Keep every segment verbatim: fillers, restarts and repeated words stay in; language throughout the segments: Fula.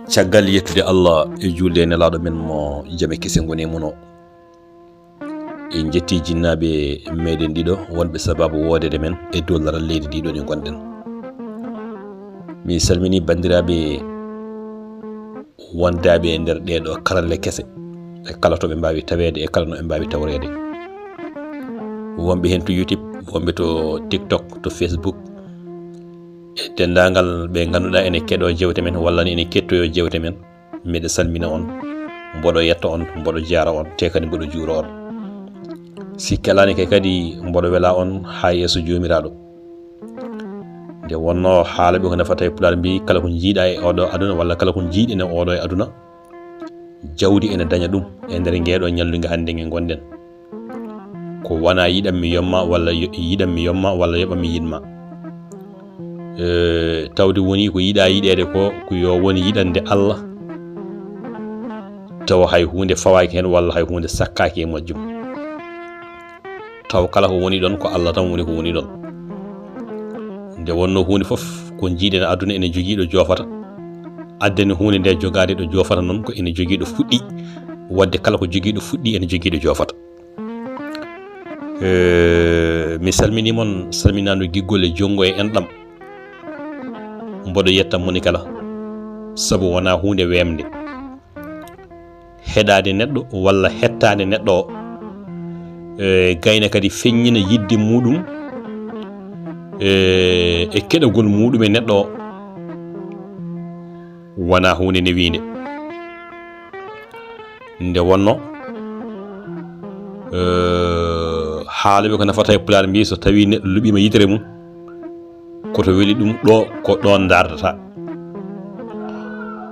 Caggal yettude Allah e juulde e Nelaaɗo men mo jam e kisal ngoni e mum o, en njetti jinnaaɓe meɗen ɗiɗo wonɓe sababu woodede men e dow laral leydi ndi ɗo ndi ngonɗen. Mi salmini banndiraaɓe wondaaɓe e nder ɗee ɗoo karalle kese, e kala to ɓe mbaawi taweede, e kala no ɓe mbaawi tawreede. Wonɓe heen to YouTube, wonɓe to TikTok, to Facebook, e denndaangal ɓe ngannduɗaa ene keɗoo jeewte men, walla ni ene kettoyoo jeewte men, miɗo salmina on, mboɗo yetta on, mboɗo jaara on, te kadi mboɗo juuro on. Sikke alaa ni kay kadi mboɗo wela on haa yeeso Joomiraaɗo. Nde wonnoo haala ɓe ko nafata e Pulaar mbii, kala ko njiiɗaa e oo ɗoo aduna, walla kala ko njiiɗen e oo ɗoo e aduna, jawdi ene daña ɗum e nder ngee ɗoo ñallunge hannde nge ngonɗen. Ko wonaa yiɗan mi yomma, walla yo-, yiɗan mi yomma, walla yoɓan mi yiɗma. Eh, tawde woni ko yiɗaa yiɗeede ko, ko yo won yiɗande Allah, tawa hay huunde fawaaki heen, walla hay huunde sakkaaki e majjum. Taw kala ko woni ɗon, ko Allah tan woni ko woni ɗon. Nde wonnoo huunde fof ko njiiɗen aduna ene jogii ɗo joofata. Addani huunde nde jogaade ɗo joofata noon, ko ene jogii ɗo fuɗɗi. Wadde kala ko jogii ɗo fuɗɗi, ene jogii ɗo joofata. Eh, mi salminii mon, salminaandu giggol e junngo e enɗam. Mboɗo yetta moni kala, sabu wonaa huunde weemde. Heɗaade neɗɗo walla hettaade neɗɗo o, eh, gayna kadi feññina yiɗde muuɗum, eh, e keɗagol muuɗum e neɗɗo o, wonaa huunde newiinde. Nde wonnoo, eh, haalooɓe ko nafata e Pulaar mbii, so tawii neɗɗo luɓiima yitere mum, ko to weli ɗum ɗo, ko ɗoon ndaardata.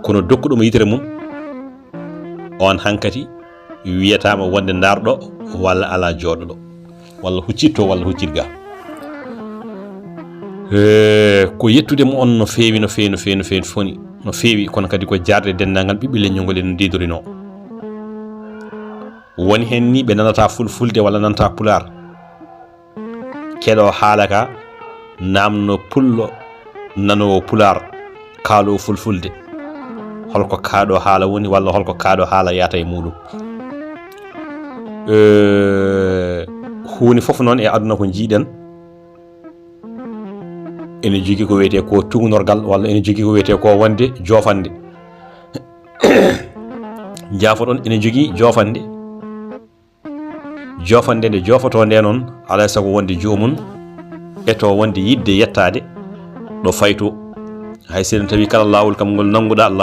Kono dokkuɗo mo yitere mum, on hankadi wiyataama wonde ndaarɗo walla alaa jooɗoɗo, walla huccitto walla huccit ga. Eh, ko yettude mo on no feewi, no feewi, no feewi, no feewi, foni, no feewi, kono kadi ko jaarde denndaangal ɓiɓɓe leñol ngol en ndiidorinoo. Woni heen ni ɓe nanata fulfulde walla nanata pulaar. Keɗo haala ka, naamno pullo, nanowo pulaar, kaalo fulfulde. Holko kaaɗo haala woni, walla holko kaaɗo haala yahata e muuɗum? Eh, huunde fof noon e aduna ko njiiɗen, ene jogii ko wiyetee ko tuugnorgal, walla ene jogii ko wiyetee ko wonde joofande. Jaafoɗon, ene jogii joofande. Joofande nde joofotoo nde noon, alaa e sago wonde joomum eto wonde yiɗde yettaade ɗo faytoo. Hay so en tawi kala laawol kam ngol nannguɗaa,